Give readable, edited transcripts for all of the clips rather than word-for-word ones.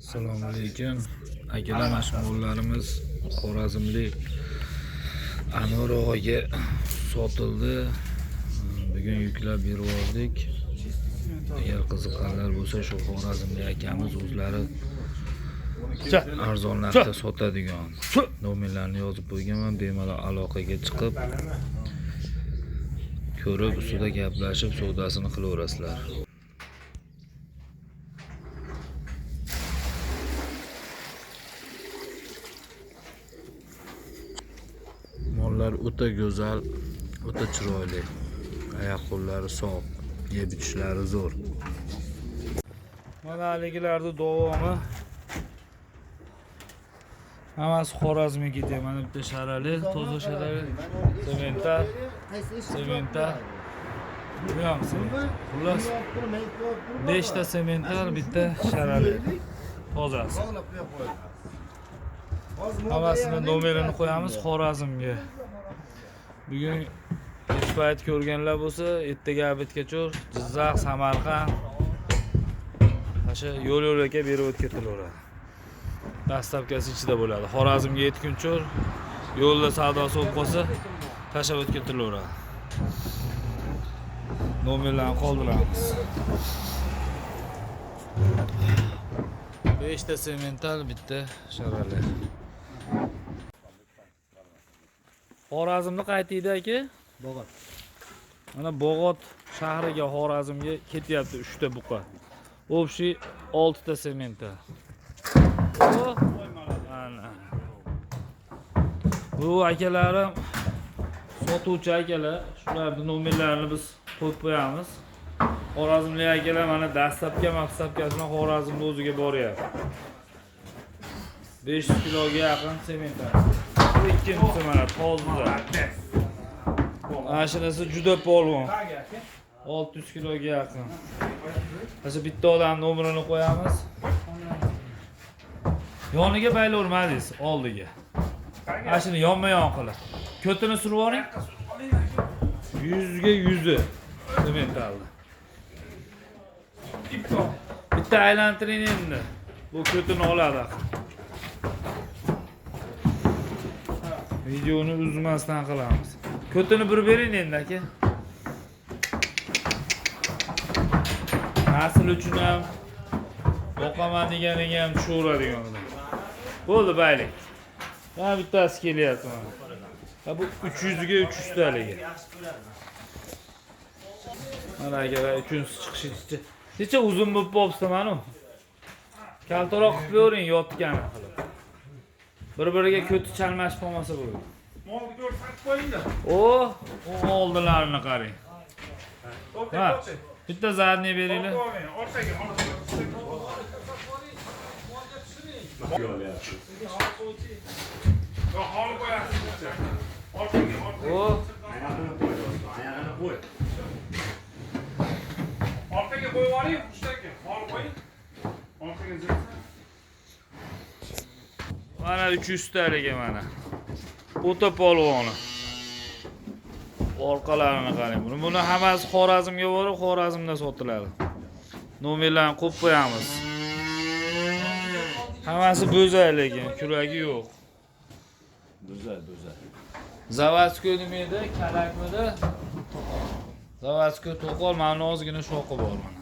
Assalomu alaykum. Akalar, mana shu mollarimiz Xorazmlik Anvar og'aga sotildi. Bugun yuklab berib yubordik. Agar qiziqqanlar bo'lsa, shu Xorazmlik akamiz o'zlari arzon narxda sotadigan. Nomerlarni yozib qo'yganman, bemalol aloqaga chiqib, ko'rib, ustida gaplashib, savdosini qilaverasizlar. Mollar o'ta go'zal, o'ta chiroyli. Oyoq qo'llari sog', yeb ichishlari zo'r. Mana haligilarni davomi. Hammasi Xorazmga ketyapti. Mana bitta sharali, toza sharali, semental, semental. Bu ham semental. Xullas, 5 ta semental, bitta sharali. Tozasi. Hammasini nomerini qo'yamiz Xorazmga. Bugun kech payt ko'rganlar bo'lsa, ertaga obedgacha Jizzax, Samarqand mana shu yo'l yo'lakay berib o'tib ketilaveradi. Dastavkasi ichida bo'ladi. Xorazmga yetguncha yo'lda savdosi bo'lib qolsa, tashlab o'tib ketilaveradi. Nomerlarni qoldiramiz. 5 ta semental, bitta sharali. Xorazmni qaytiydi aka? Bog'ot. Mana Bog'ot shahriga, Xorazmga ketyapti 3 ta buqa. Общий 6 ta semental. O, ana. Bu akalarim sotuvchi akalar, shularning nomerlarini biz qo'yib qo'yamiz. Xorazmlik akalar mana dastlabki maqsadkasini Xorazmning o'ziga boryapti. 500 kiloga yaqin semental. Bu ikkinchisi mana toza. Mana shunisi juda polvon. 600 kiloga yaqin. Mana shu bitta odam nomerini qo'yamiz. Yoniga baylavermadingiz, oldiga. Mana shuni yonma-yon qilib. Ko'tini surib yuboring. 100 ga 100 sementalni. Bitta aylantiring endi. Bu ko'tini oladi. Videoni uzmasdan qilamiz. Ko'tini bir bering endi aka. Nasl uchun ham boqaman deganiga ham tushaveradigan. Bo'ldi, baylik. Mana bittasi kelyapti mana. Ha, bu 300 ga 300 taligi. Mana akalar, uchinchisi chiqishi. Necha uzun bo'lib qolibdi mana u. Kaltaroq qilib bering yotgani qilib. Bir-biriga ko'ti chalmashib qolmasa bo'ladi. Molni ko'rsatib qo'ying-da. O, u oldilarini qarang. To'xtang, Ha. to'xtang. Bitta задний beringlar. To'xtang, orqaga, orqaga. Yo'q, holi qo'yasiz. Orqaga, orqaga. O, Oyog'ini qo'y. Orqaga qo'yib yuboring, Xurshid aka. Holi qo'ying. Orqaga zilsa. Mana 300 taligi mana. O'ta polvoni. Orqalarini qarang. Buni hammasi Xorazmga borib, Xorazmda sotiladi. Nomerlarni qo'yib qo'yamiz. Hammasi bo'zay lekin, kuragi yo'q. Bo'zay, bo'zay. Заводской nima edi? Kalakmidi? Заводской to'qol, mana ozgina shoxi bor mana.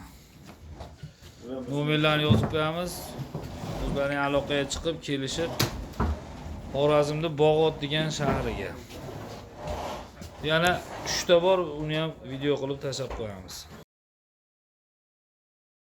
Nomerlarni yozib qo'yamiz. O'zlaring aloqaga chiqib, kelishib Xorazmda Bog'ot degan shahriga. Yana 3 ta bor, uni ham video qilib tashlab qo'yamiz.